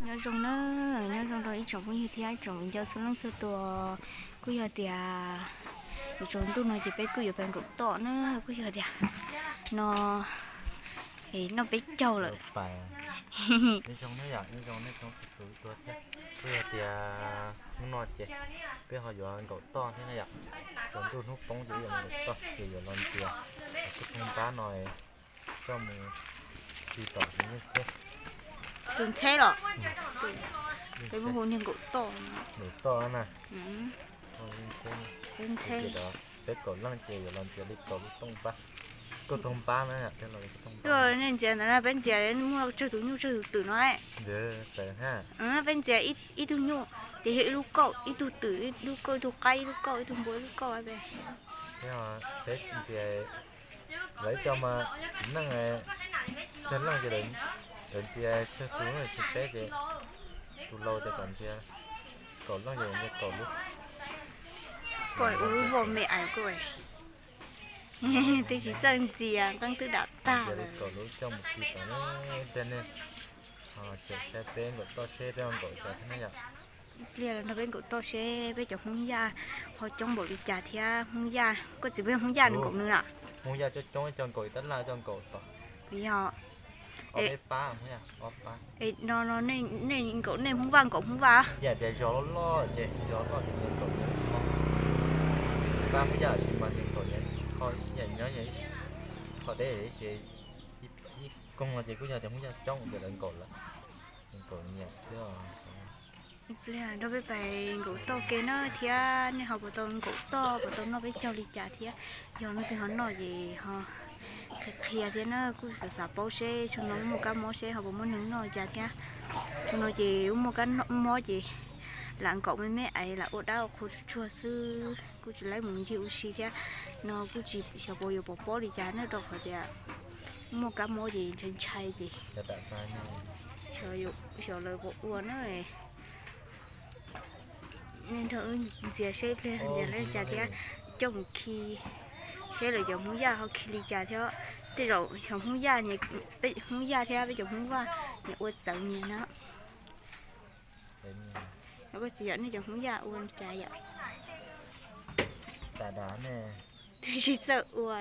Nyob zoo na, nyob zoo rau ib tsoom phooj ywg thiab ib tsoom viv ncaus txhua leej txhua tus. Kuj yog tias yuav tsaus ntuj no ces peb kuj yuav pais nkaum toj na, kuj yog tias no es noj peb caug lawm. Kuj yog tias hnub no ces peb ho yuav nkaum toj thiab na yom. Tsaus ntuj hnub poob ces yuav nkaum toj ces yuav los ntxias tus thoob npab no coj mus khi tom tus ntxheb. Tus ntxheb los? Peb muab hu niag nkaum toj. Nkaum toj na. Tus ntxheb. Peb kaum leej ces yuav los ntxias li kaum lub tooj npab. Kaum tooj npab na. Nej ntxias ntawd na, peb ntxias muaj tsawg tus nyuj tsawg tus twm no. Peb ntxias ib tug nyuj ces yog ib lub kauj, ib tug twm ib lub kauj, ib tug qaib ib lub kauj, ib tug npua ib lub kauj. Peb ntxias lawv cov mas txiv neej tsawg leej ces lawv ntxias tsawg tus, tsis peb ces tus laus ces kom ntxias kaum leej ces ntxias kaum lub. Koj ua lub voj me ais koj, twb tsis txawj ntxias nqeeb twb dam tag lawm. Kaum lub coj mus khi tom ne, tej ne. Ces saib peb nkaum toj seb peb ho nkaum cas thiab na yom. Ib pliag los nrog peb nkaum toj seb peb cov Hmoob Yaj ho coob npaum li cas thiab. Hmoob Yaj, koj txiv puas yog Hmoob Yaj nws nkaum nws na? Hmoob Yaj coob coob, coj nkaum ib tab laj coj nkaum tom. Puas yog? Ob peb pab, Hmoob Yaj ob pab. No no nej nkaum nej Hmoob Vaj nkaum Hmoob Vaj. Yam tias zos loj loj ces zos loj ces nkaum nkaum qho. Pab Hmoob Yaj tsis mas nkaum nkaum qho, yam nyob qhov deb ces ib koog no ces kuj yog tias Hmoob Yaj coob ces lawv nkaum lawm. Nkaum nyiam xwb. Ib pliag nrog peb pais nkaum toj ke na thiab, nej ho puas tau nkaum toj puas tau noj peb caug li cas thiab. Yog leej twg ho noj ces ho qhia qhia thiab na, kuj xav xav paub seb tsaus no muaj kab mob seb ho puas muaj neeg noj cas thiab. Tsaus no ces muaj kab mob ces lam nkaum me me es lam ua dab ua qhua tsuag tsuag xwb, kuj tsis laib mus ncig ua si thiab. No kuj tsis xyov puas yuav pov pob li cas na, rau qhov tias muaj kab mob ces ntshai ntshai ces xyov lawv puas ua na. Nej nrog wb ntxias seb pliag ntxias li cas thiab coj mus khi seb lawv cov Hmoob Yaj ho khi li cas thiab. Tej zaum cov Hmoob Yaj, Hmoob Yaj thiab peb cov Hmoob Vaj nyias ua txawv nyias na. Koj txiv yom, nej cov Hmoob Yaj ua li cas yom? Twb tsis txawj ua.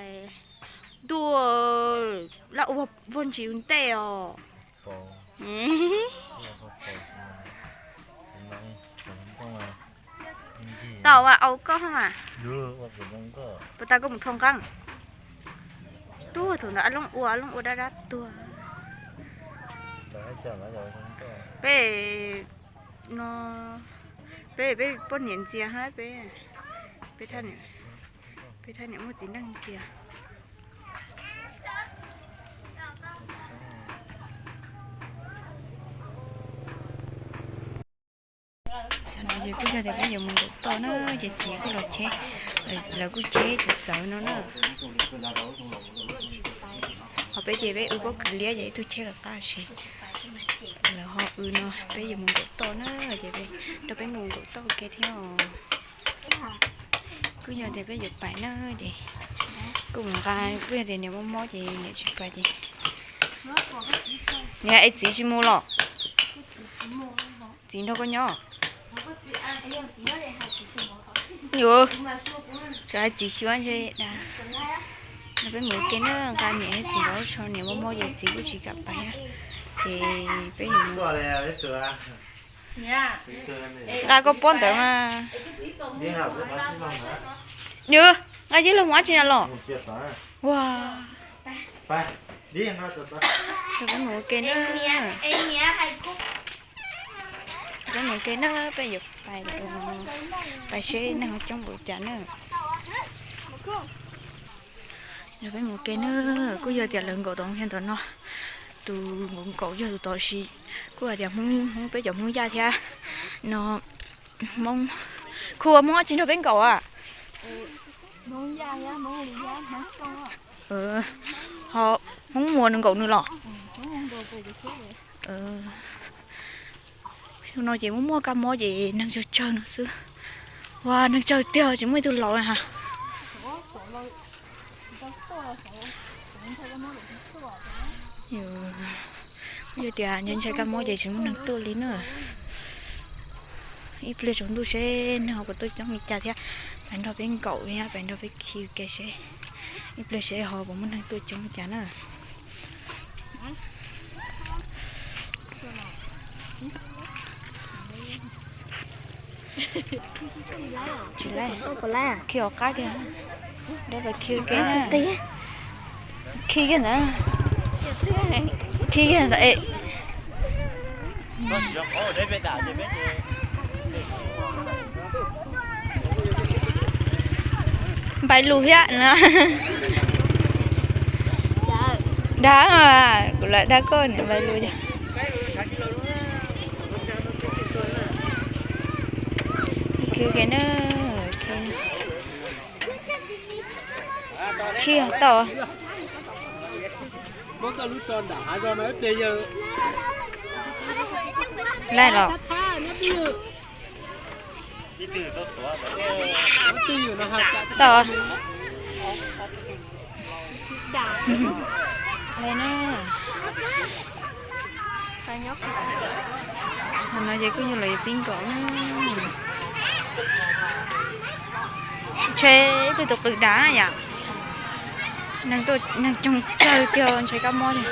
Ntuj, laj ua vog ntsis ua ntej os. Tau as, au koj mas. Puas tas koj mus thau nqeeb? Tuag thaum ntawd ab loob ua, ab loob ua dab dab tuag. Peb no, peb peb poj niam ntxias hab peb, peb thaj niam muaj txiv neej ntxias. Ces kuj yog tias peb yuav mus nkaum toj na, ces txiv kuj los cheb, lawv kuj cheb txawv txawv no na. Ho peb ces peb wb pob kws liab ces ib tug cheb lawv qab si, lawv ho wb no peb yuav mus nkaum toj na, ces nrog peb mus nkaum toj ke thiab os. Kuj yog tias peb yuav pais na, ces kuj mus nqa, kuj yog tias niam mob mob ces niam tsis pais ces. Niam es txiv tsis mus los? Txiv nrog koj nyob. Yuav, tsam hais txiv xyuas ntshe dag. No peb mus ke na, nqa niam thiab txiv los tso, niam mob mob ces txiv kuj tsis kam pais, ces peb yuav mus. Nqa koj pob ntawd mas. Nws nqa cib log mus dab tsi na los? Ua, peb mus ke na. Peb mus ke na, peb yuav pais, pais seb neeg ho coob npaum cas na. Yog peb mus ke na, kuj yog tias lawv nkaum tau ntawm no, tus nkaum nkaum yog tus tod si, kuj hais tias Hmoob, Hmoob peb cov Hmoob Yaj thiab no, Hmoob, kuj ua Hmoob tsis nrog peb nkaum a. Ho Hmoob Muas nws nkaum nws los. Xyoo no ces muaj muaj kab mob ces neeg tsawg tsawg no xwb. Ua neeg tsawg tiag tsis muaj ib tug laus na. Yog tias ntshai ntshai kab mob ces tsis muaj neeg tuaj li na. Ib pliag tsaus ntuj seb neeg ho puas tuaj coob li cas thiab, pais nrog peb nkaum thiab pais nrog peb khi ua ke seb. Ib pliag seb ho puas muaj neeg tuaj coob li cas na. Tsis laib, khi hauv qab kiag, dab pas khi ua ke na. Khi kiag ntawd, khi kiag ntawd. Npais lus thiab no. Dag, kuv lam dag koj npais lus. Khi ke na, khi, khi tau. Laij los. Tau. Li na. Thaum no ces kuj yog los yuav pib nkaum na. Ntshe ib pliag tus qws dav yom. Neeg tuaj, neeg tsawg tsawg tiag, ntshai kab mob tiag.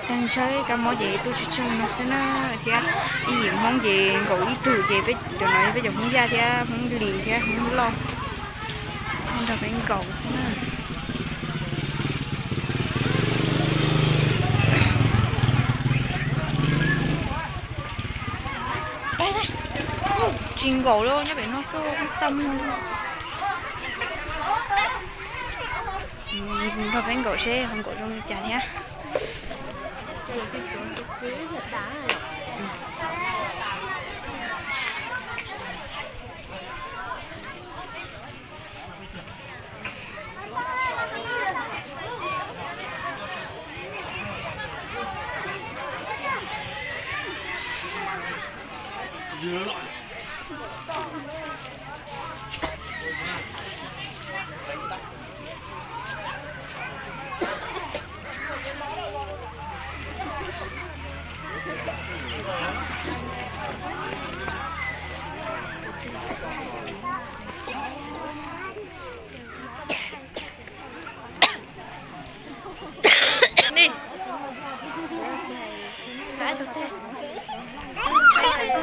Neeg ntshai kab mob ces tuaj tsawg tsawg no xwb na. Thiab ib yim Hmoob ces nkaum ib tug ces peb cov no yog peb cov Hmoob Yaj thiab Hmoob Lis thiab Hmoob Lauj nrog peb nkaum xwb na. Tsis nkaum li, nyob pem no xwb txaj muag. Nrog peb nkaum seb ho nkaum zoo li cas thiab.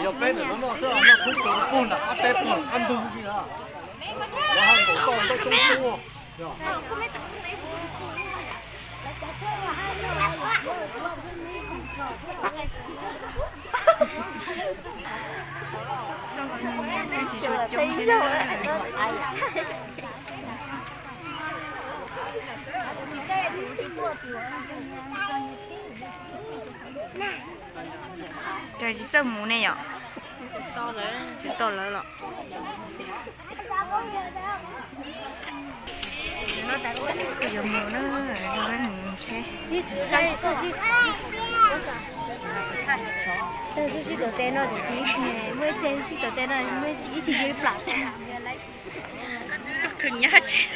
Yog peb ntawm no noj xwb, noj kub xwb puag nram qab teb puag nram qab ntug li na. Lawv haj nkaum toj ntaub toob tub. Twb tsis tshua coob thiab. Cas tsis txawj mus ne yom? Tsis tau lawv los. Kuj yuav mus na, mus seb. Sib tuav tes no tiam sis muaj ib txhia sib tuav tes no muaj ib txhia yeej plam. Koj khwv nyab tsis.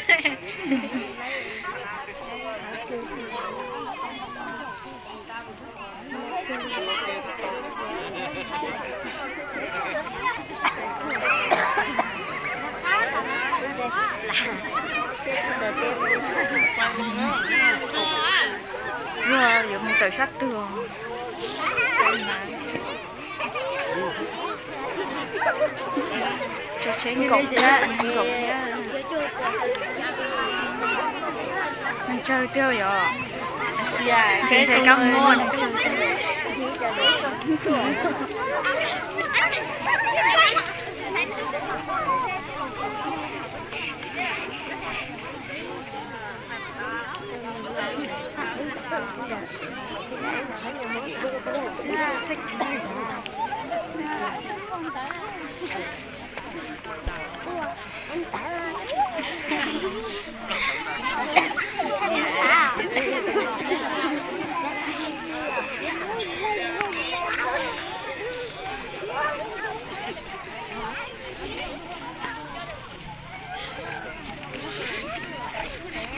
Yog yuav mus tawm sab twg? Tso tsheb nkaum thiab, nkaum thiab. Neeg tsawg tiag yom? Ntshai kab mob, neeg tsawg tiag.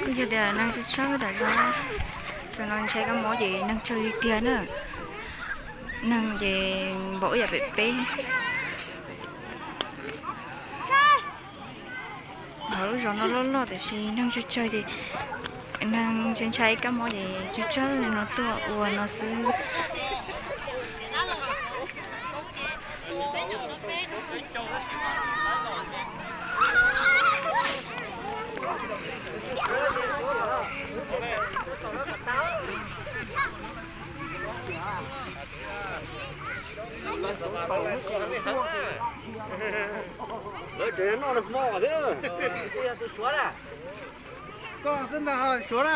Kuj yog tias neeg tsawg tsawg tam zog, tam no ntshai kab mob ces neeg tsawg li tiag na. Neeg ces npaum ib yam pem peb. Hauv lub zos no loj loj tiam sis neeg tsawg tsawg ces neeg ntshai ntshai kab mob ces tsawg tsawg li no tuaj ua no xwb. Lawv tseem noj hmo thiab. Koj xwb ntag ho suav na.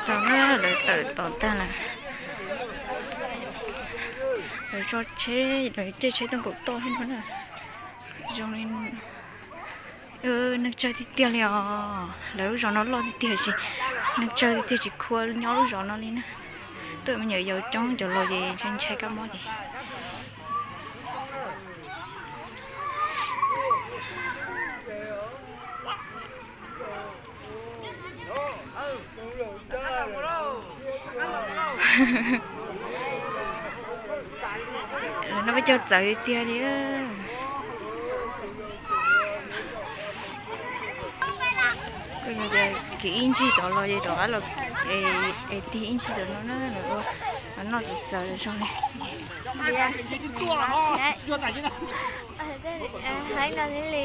Tau na, lawv tawm tom tag lawm. Lawv tso tsheb, lawv caij tsheb tuaj nkaum toj thiab no na. Zoo li neeg tsawg tiag tiag li os. Lawv lub zos no loj tiag tiag sis neeg tsawg tiag tiag tsis khua nyob lub zos no li na. Tuaj me nyuam yaus coob cov laus ces ntshai ntshai kab mob ces. Lawv noj peb caug txawv tiag tiag li. Koj yog tias kev ib ntsis tod los ces rov qab los es tig ib ntsis tod no na, lawv ua noj txawv txawv zoo li. Heev no li li.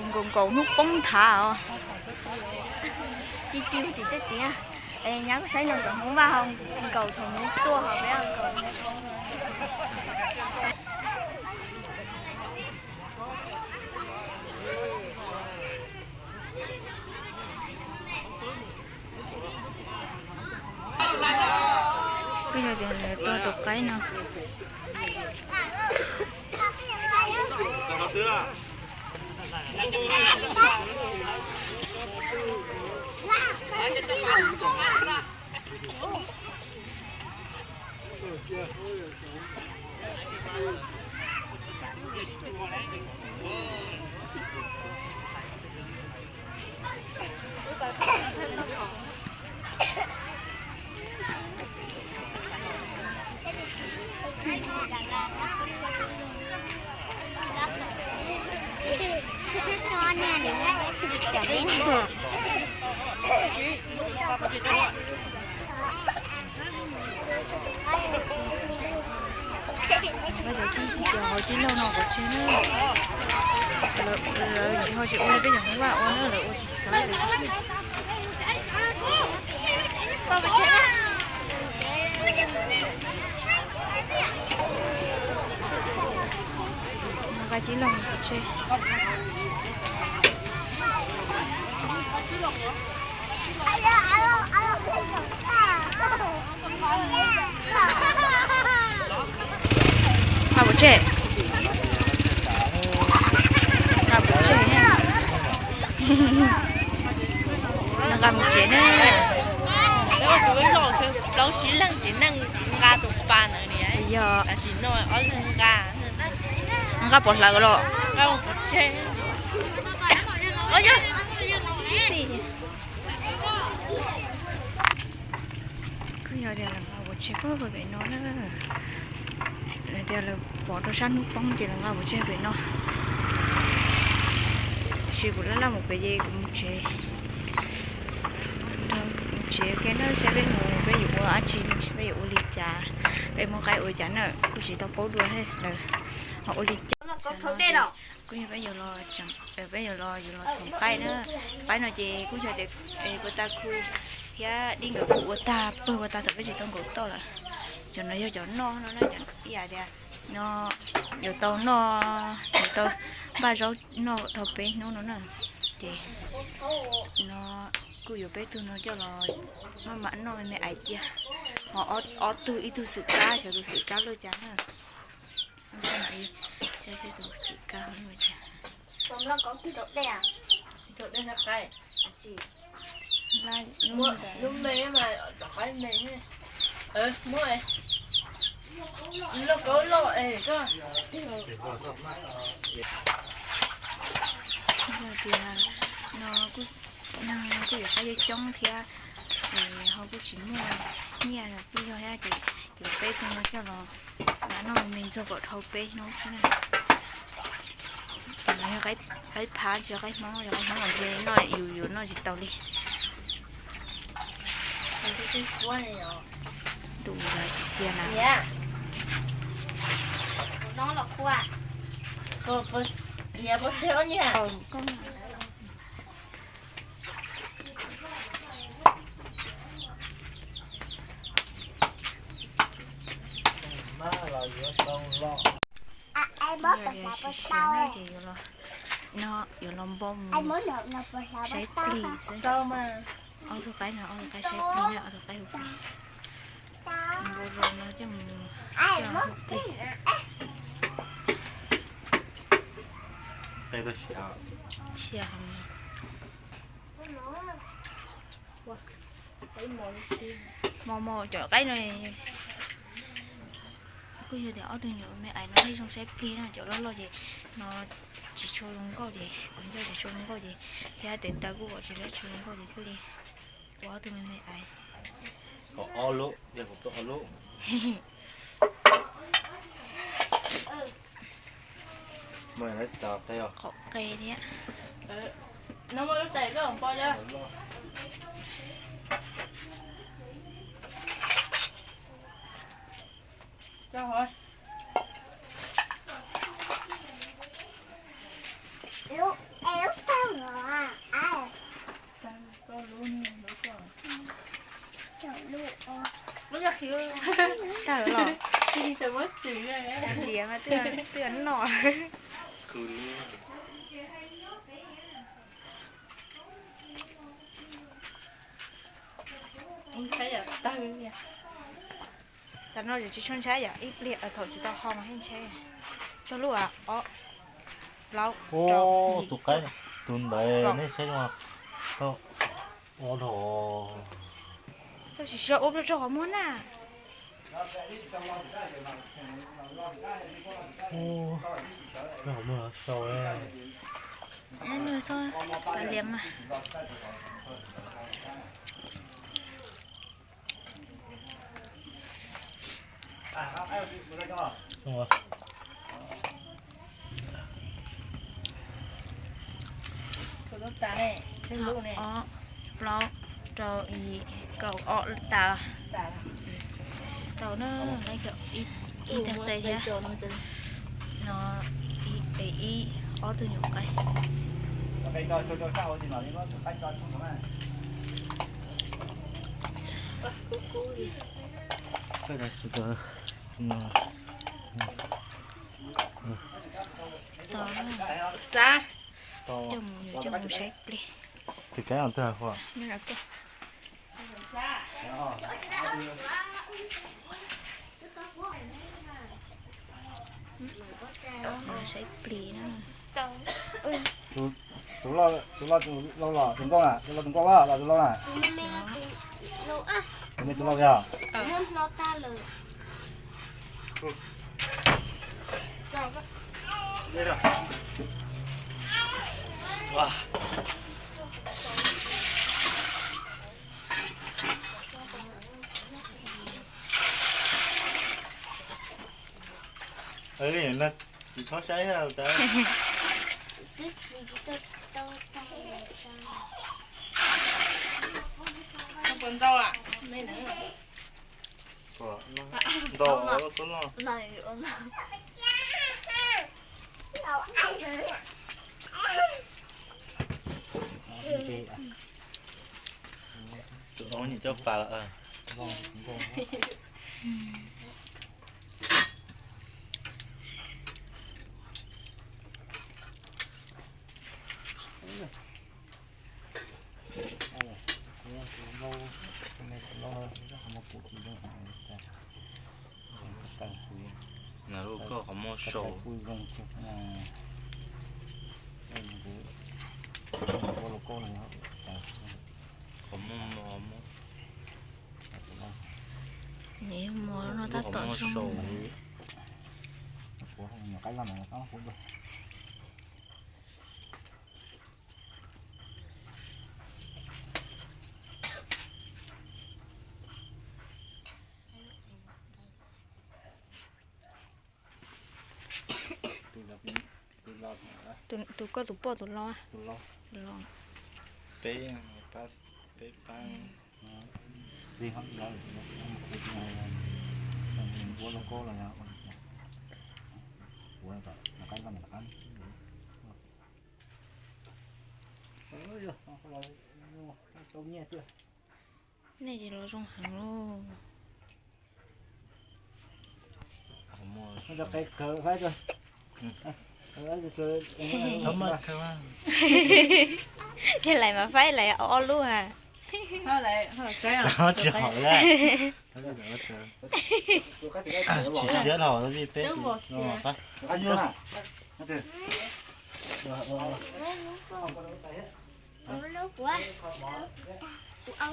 Nkaum nkaum hnub poob nthav os. Ci ci tim tej tiag. Es nyab koj saib no tsoom Hmoob Vaj ho nkaum thaum hnub tuaj ho peb nkaum. Kuj yog tias lawv tua tus qaib no. Cov hauv cib laug no quav tseg na, lawv tsis ho tsis ua li peb cov Hmoob Vaj ua na, lawv ua tsis txawv. Nqa cib laug quav tseg. Nqa pov tseg, nqa pov tseg, nqa mus tsev na. Plaub tsib leeg tsev neeg nqa tus pas na, yog tam sim no ob leeg nqa. Nqa pov hlawv los? Nqa pov tseg. Kuj yog tias lawv nqa pov tseg puag pem no na. Lawv tias lawv pov rau sab hnub poob ces lawv nqa pov tseg pem no. Tab sis kuv laj laj mus pem ces kuv mus tsev. Mus tsev kiag na, saib peb mus peb yuav ua dab tsi, peb yuav ua li cas, peb muab qaib ua li cas na, kuj tsis tau paub dua thiab lawv ho ua li cas. Kuj yog peb yuav los, peb yuav los, yuav los txhoov qaib na. Qaib no ces kuj yog tias puag ta khu thiab dib nkawd kuj ua tag pawg ua tag thaum peb tsis tau nkaum toj lawm. Cov no yog cov noj no na, ib yam tias no yuav tau noj, yuav tau npaj zaub noj dhau peb hnub no na. Ces no Kuj yuav peb tug no coj los maj mam noj me me ais cia. Ho ob tug, ib tug xwm kab, xyov tus xwm kab loj cas na. Saib tus xwm kab loj cas. Lub me mas rov qab me, muab loj kaub loj es koj. Yog tias no kuj, neeg kuj yuav qab coob coob thiab, ho kuj tsis muaj nyiaj los kuj yog thiab ces yuav peb tug no coj los lam noj me me ntxuag kom dhau peb hnub xwb na. Yog qaib phab tsis yog qaib Hmoob, yog qaib Hmoob los ntshe noj yus yuav noj tsis tau li. Ntuj, tsis cia na. Sim siav na ces yuav los, no yuav los npau mus saib plig xwb. Ob tug qaib no, ob tug qaib saib plig na, ob tug qaib hu plig. Npau los no coj mus, coj mus hu plig. Siav heev. Mos mos cov qaib no kuj yog tias ob tug nyuam me ais no thiaj zoo saib plig na, cov loj loj ces no tsis tshua zoo nkauj ces, kuv nco tsis tshua zoo nkauj ces, thiab tes taw kuj kom tsis tshua zoo nkauj ces thiaj li ua ob tug me me ais. Kom ob lub, yog kom tuaj ob lub. Qhov qe thiab. Tawm los. Liam mas twb noj. Tam no yus tsis tshua ntshai yom, ib pliag thaum tsis tau ho mas thiaj ntshai. Txog lub ob, plaub, rau, yim, tus qaib, tus ntawd nej saib zoo, ob, txog sim sua ua plaub rau qhov muag na. Nws xo liam mas. Ob, plaub, rau, yim, kaum, ob tas. Tau na, ib teg qe thiab. No ib, ib, ob tug nyuam qaib. Tau, coj mus, coj mus saib plig. Tus kab twg hos? Saib plig na. Tus loj, tus loj, tus loj los tus nkauj na, tus loj tus nkauj los tus loj na. Tus me tus loj yog. Tsis txhob saib tas. Ntau, ntau. Tus hlob nim coj pas lawm. Na lub koj qhov muag sau. Qhov muag mos mos. Nws yog mos no tab tom zoo. Tus koj tus poj tus laus? Tus laus. Peb, peb pab. Nej ces los zoo heev lauj. Yog lais mas faib lais ob lub ha. Tsis siab los peb.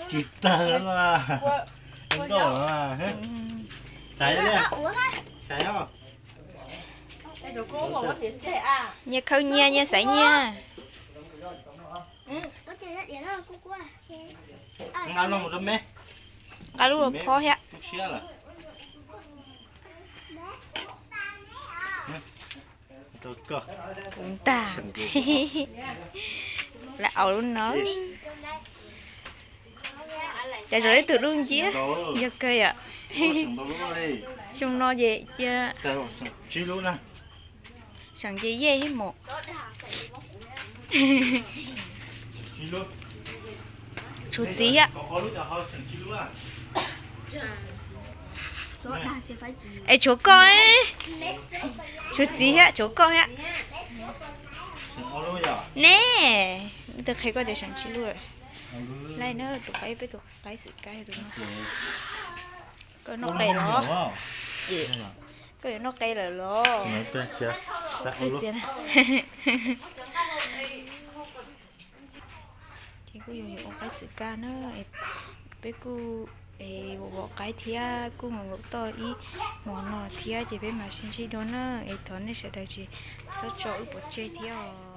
Tsis tag lawm, nkauj lawm. Xaiv, xaiv. Nyias khaws nyias, nyias xaiv nyias. Nqa lub mus rau me. Nqa lub los phob thiab. Ntag. Lawv aus lub no. Cov zaum ib tug dub nciab, yog kawg yom. Xyoo no ces cia seem ces yej ib mus. Tshuav txiv thiab. Es tshuav koj, tshuav txiv thiab, tshuav koj thiab. Ne, twb qhia koj tias seem tsib lub lawm. Laij na, tus qaib, peb tus qaib xwm kab tus no. Koj noj qe los? Koj yuav noj qe lawm los? Ces kuj yog yuav ua qaib xwm kab na, peb kuj vov qaib thiab kuj nkaum nkaum toj ib hmos no thiab ces peb mam sib ntsib dua na, es thov nej sawv daws tsis txhob tso wb pov tseg thiab os.